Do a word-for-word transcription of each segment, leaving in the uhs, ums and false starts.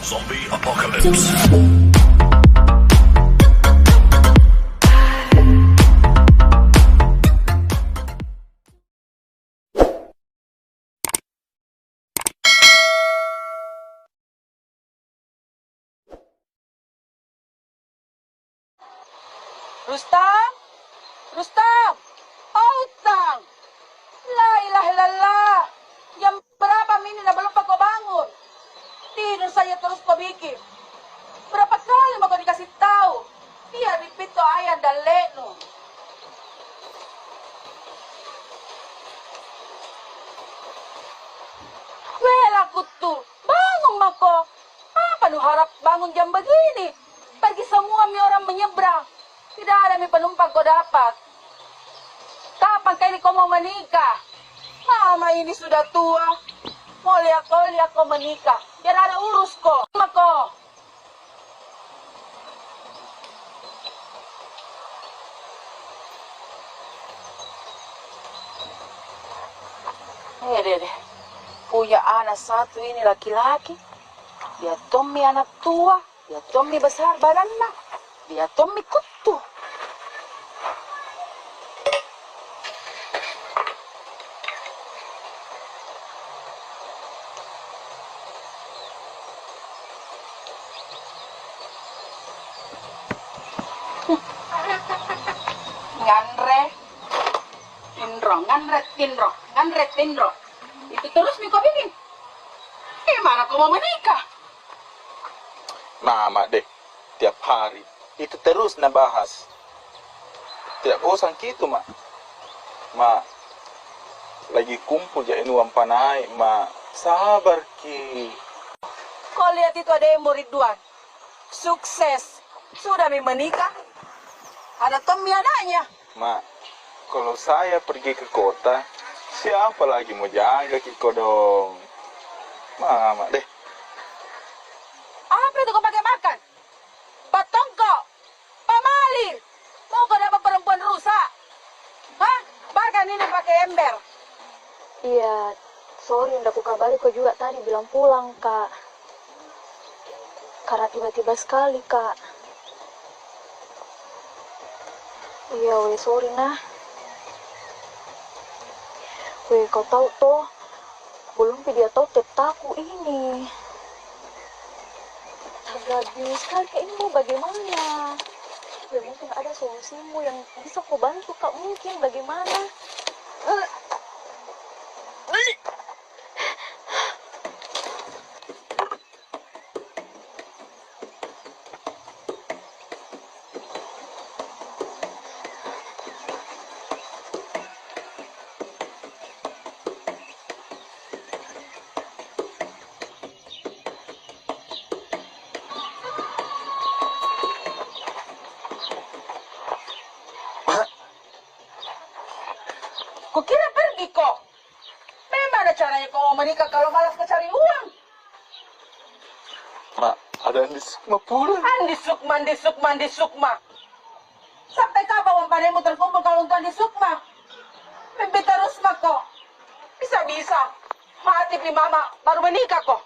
Zombie Apocalypse. Rustam! Rustam! Oh, Utang! La ilaha illallah! Jam berapa mi ini na belum pa ko bangun? Tidur saja terus ko bikin. Berapa kali mako dikasih tahu? Biar dipito ayah dan leknu. Weh, laku tu, bangun mako. Apa nu harap bangun jam begini? Pergi semua mi orang menyeberang. Tidak ada mi penumpang ko dapat. Kapan kah ini ko mau menikah? Mama ini sudah tua. Mau lihat ko, lihat ko menikah. Biar ada urus ko. Mako. Eh, deh, deh. Punya anak satu ini laki-laki. Dia tommi anak tua. Dia tommi besar badanna. Dia tommi kuttu. Nganre, tinro, nganre, tinro, nganre, tinro. Itu terus mi ko bikin. Eh, mana ko mau menikah? Nah, Mak deh, tiap hari itu terus na bahas. Tidak bosan ki itu, Mak. Mak, lagi kumpul ja ini uang panai, Mak. Sabar ki. Ko lihat itu adekmu Ridwan. Sukses. Sudah mi menikah. Ada tommi anaknya. Mak, kalau saya pergi ke kota, siapa lagi mau jaga ki kodong? Mak, Mak deh. Apa itu ko pakai makan? Batongko, pamali, mau ko dapat perempuan rusak? Hah? Bahkan ini pakai ember. Iya, sorry, ndak kukabari ko juga tadi bilang pulang, Kak. Karena tiba-tiba sekali, Kak. Iya, weh, sorry, nah. Weh, kau tahu toh, belum pi dia tahu tetaku ini. Astaga, bingung sekali, Kak, ini mau bagaimana? Weh, mungkin ada solusimu yang bisa kau bantu, Kak, mungkin bagaimana? Kukira pergi ko. Bagaimana caranya ko mau menikah kalau malas ko cari uang? Mak, ada Andi Sukma pulang. Andi Sukma, Andi Sukma, Andi Sukma. Sampai kapan uang panemu terkumpul kalau untuk Andi Sukma? Mimpi terus mako. Bisa-bisa mati pi mama baru menikah ko.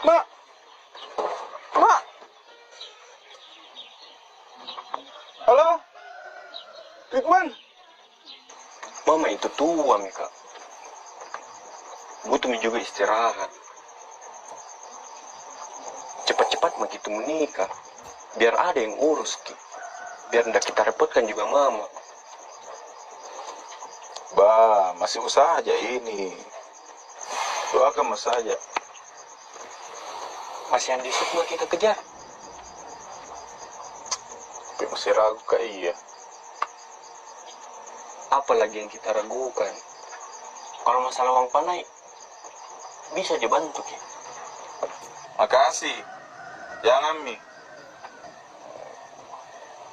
Mak. Mak. Halo? Ridwan? Mama itu tua mi, Kak. Butuh mi juga istirahat. Cepat-cepat maki tu menikah. Biar ada yang urus ki. Biar ndak kita repotkan juga mama. Bah, masih usaha ja ini. Doakan ma saja. Masih Andi Sukma kita kejar. Tapi masih ragu ka iya. Apa lagi yang kita ragukan? Kalau masalah uang panai, bisa ja bantu ki. Makasih. Jangan mi.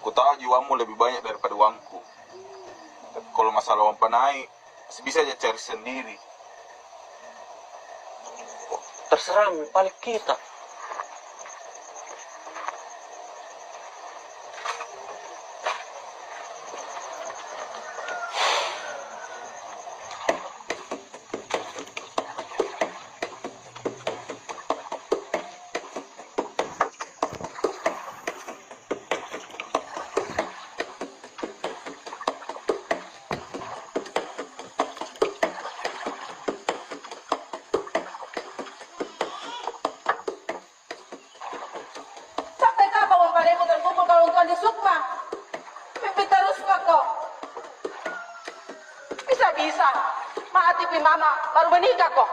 Ku tahu ji uangmu lebih banyak daripada uangku. Tapi kalau masalah uang panai, masih bisa ja cari sendiri. Terserah mi, paling kita. Isa, mati pi mama, baru menikah ko.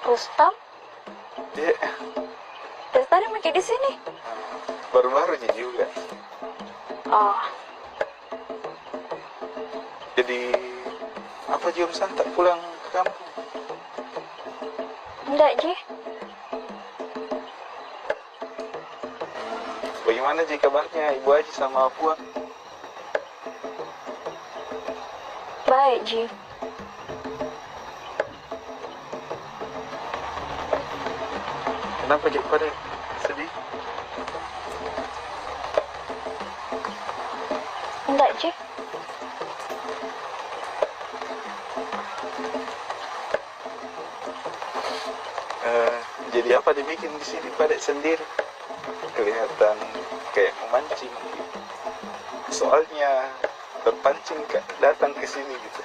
Rustam? Dek. Dari tadi maki di sini? Baru-baru ji juga. Oh. Jadi, apa ji urusan tak pulang ke kampung? Ndak ji. Bagaimana ji kabarnya Ibu Aji sama Apuang? Baik ji. Kenapa ji pada sedih? Ndak ji. Eh, jadi apa dibikin di sini pada sendiri? Kelihatan kayak memancing gitu. Soalnya terpancing ka-, datang ke sini gitu.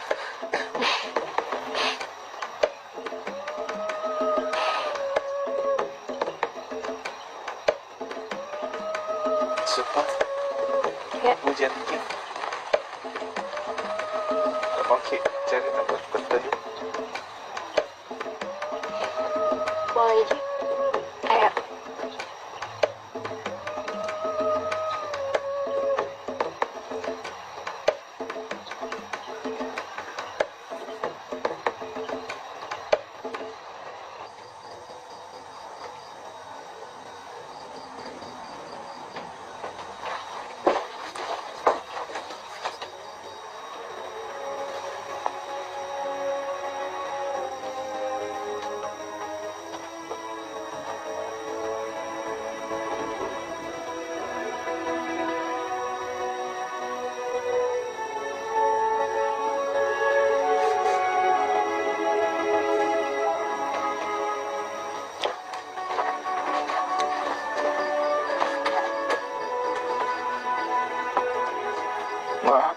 Supa. Ya. Hujan ki. Oke, cari tempat berteduh. Boleh ji. Ayo. Mak,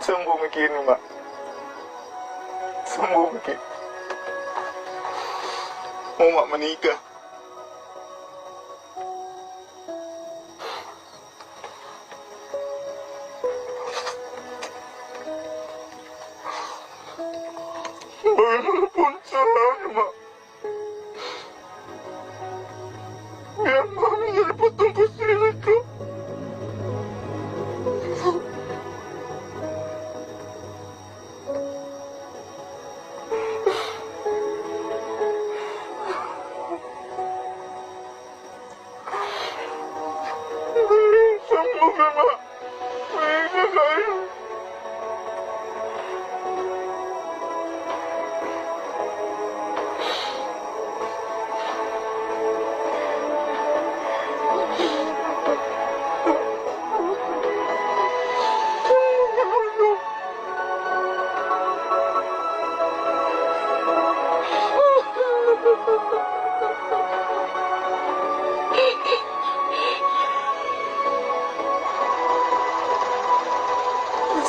sembuh maki ini, Mak. Sembuh maki. Mau Mak menikah. Bagaimanapun caranya, Mak. Biar Mak menjadi potong kusir itu.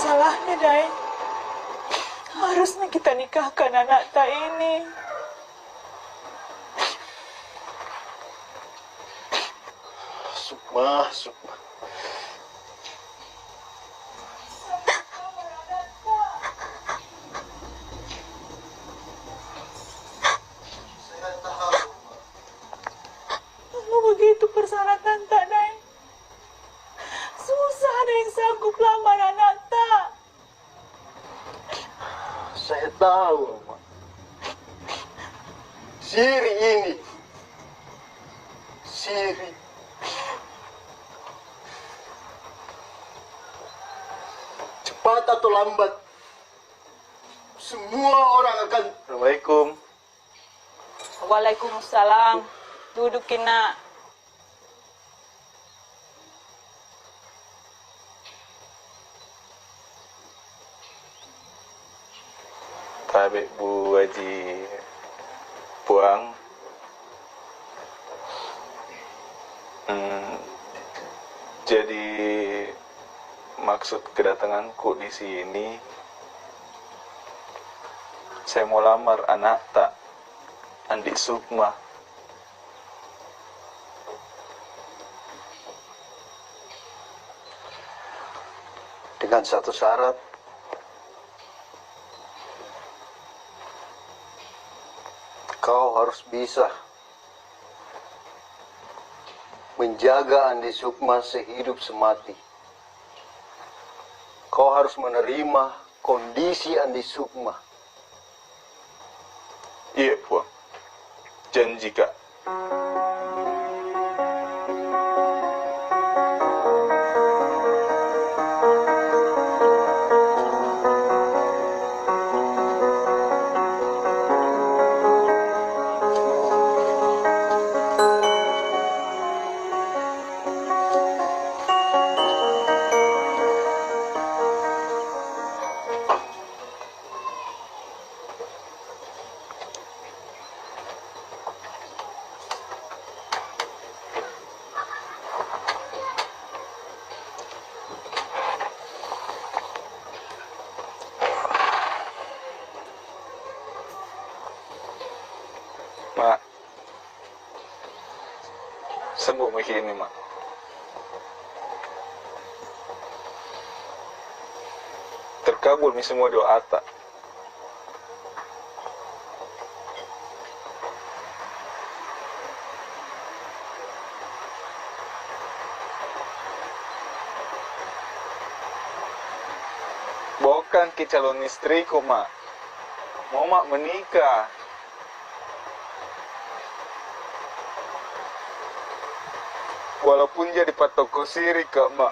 Masalahnya, Daeng, harusnya kita nikahkan anakta ini. Sukma, Sukma. Kalau begitu persyaratanta, Daeng, susah ada yang sanggup lamar anakta. Saya tahu, Mak. Siri ini, Siri, cepat atau lambat, semua orang akan. Assalamualaikum. Waalaikumsalam. Duduk ki, Nak. Tabe Bu Haji Puang. Hmm, jadi maksud kedatanganku di sini, saya mau lamar anakta, Andi Sukma. Dengan satu syarat, kau harus bisa menjaga Andi Sukma sehidup semati. Kau harus menerima kondisi Andi Sukma. Iya, Puang. Janji ka. Ma, sembuh maki ini, Ma. Terkabul mi semua doata. Bukan ki calon istriku, Ma. Mau ma menikah. Walaupun jadi patoko siri ka, Ma.